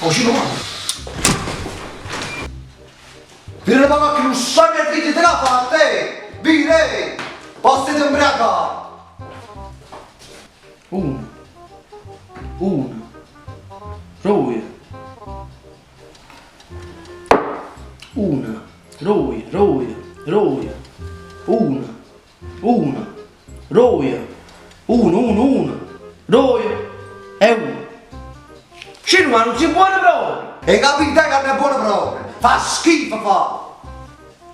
Oh, Ciro, ma... Vire nu poco a chillu scemo 'e figlio te l'ha fatta, eh! Vire! Po' siete 'mbriacato! Uno. Uno. Roie. Una. Roie, roie, roie. Una. Una. Roie. Uno, uno, uno. Roie. E uno. Ciro, ma nun si buono proprio! Hê capito che non è buono proprio! Fa schifo, fa!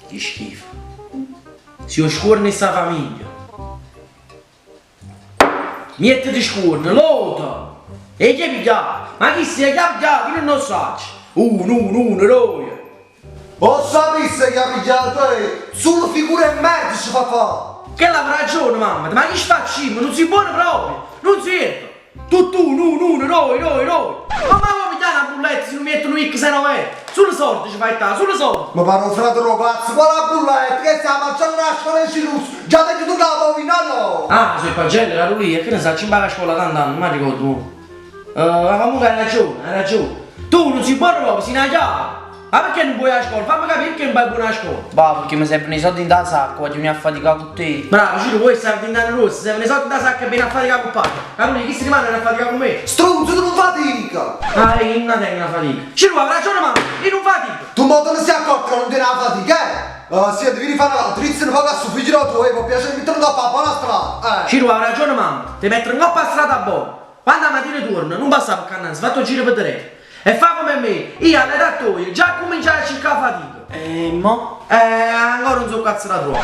Che schifo. Si 'o scuorno 'e sta famiglia. Miettete scuorno, lota! E chi 'e pigliato? Ma chi si è chi ha pigliato? Io nun 'o saccio. Uno, uno, uno, roie. O sapisse chi ha pigliato, eh? Sulo figure 'e merda ce fa fa! Chella ave ragione mammeta, ma che sfaccimma, nun si buono proprio! Nun sierve! Tutt'uno, uno, uno, roi, roi, roi! Comme 'a vuò piglià na bulletta si nun miette nu X e 9 E? Sulo solde ce fai ittà, sulo solde! Me pare 'o frate d' 'o cazzo, quala bulletta? Chesta è 'a pagella d' 'a scola 'e Ciruzzo, già t'aggio turnato 'o vino o no? Ah, so' 'e pagelle, Carulì, e che ne saccio, 'mparo a scola tant'anni, nun m'arricordo mo. Ma comunque hai ragione, hai ragione. Tu nun si buono proprio, si na chiava! Ma perché nun puoi a scola? Fammi capì perché nun vai buono a scola. Bah, perché mi servono i soldi int'a sacca, voglio venì a faticà cu te. Bravo, Ciro, vuoi stare dint' 'a rossa, servono i soldi int'a sacca e vieni a faticà cu padre. Carulì, chisti rimaneno a faticà cu me. Strunzo, tu nun fatica! Ah, io nun 'a tengo na fatica. Ciro, ave ragione mamma, io nun fatico. Tu mo te ne si accorto ca nun tiene 'a fatica, eh? Uh, sienti, vieni fa na drizza nu poco a stu figlio d' 'o tuo, eh, po' piacere metterlo 'ncopp' 'a bona strada, eh. Ciro, ave ragione mamma, te mettere 'ncopp' 'a strada bona. Quando 'a matina tuorne, nun passà pe ccà annanze, fatte 'o giro pe dereto. E fa comme me, io all'età toja già accumminciaje a cercà fatica. E mo? Eh, ancora nun so cazzo da truvà.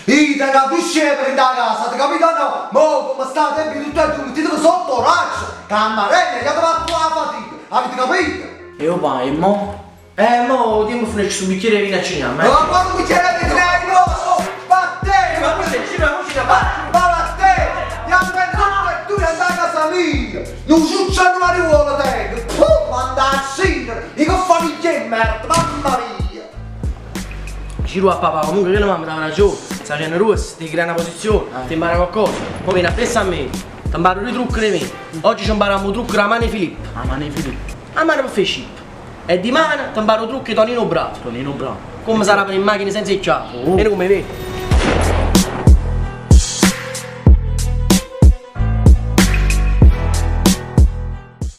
Io tengo a due sceme dint' 'a casa, avete capito o no? Mo comme state e tutte e due mettiteve sotto 'o braccio, che 'a marenna jate a truvà 'a fatica, avete capito? E 'o pa', e mo? Eh, mo 'o tiempo finisce stu bicchiere 'e vino a ceniammo, eh. Ma quale bicchiere 'e vino? No! Vattene! Ma cucina, cucina, cucina, va! Va vattene! Jamme tutte e due a casa mia! Nu ciuccio e nu mariuolo tengo! Puh, mannaggia! Io che famiglia 'e merda, mamma mia! Giro a papà, comunque chella mamma t'ave ragione, sta facenno ruosso, ti crea una posizione, ti impara qualcosa, poi vieni appresso a me, ti imparo i trucchi di me. Oggi ci impariamo 'o trucco d' 'a mano 'e Filippo. 'A mano 'e Filippo. 'A mano pe' fa 'e scippi. E dimane ti imparo 'o trucco 'e Tonino 'o bravo. Tonino 'o bravo. Comme s'arapano 'e macchine senza 'e chiavi. Oh. Vieni cu me, vieni.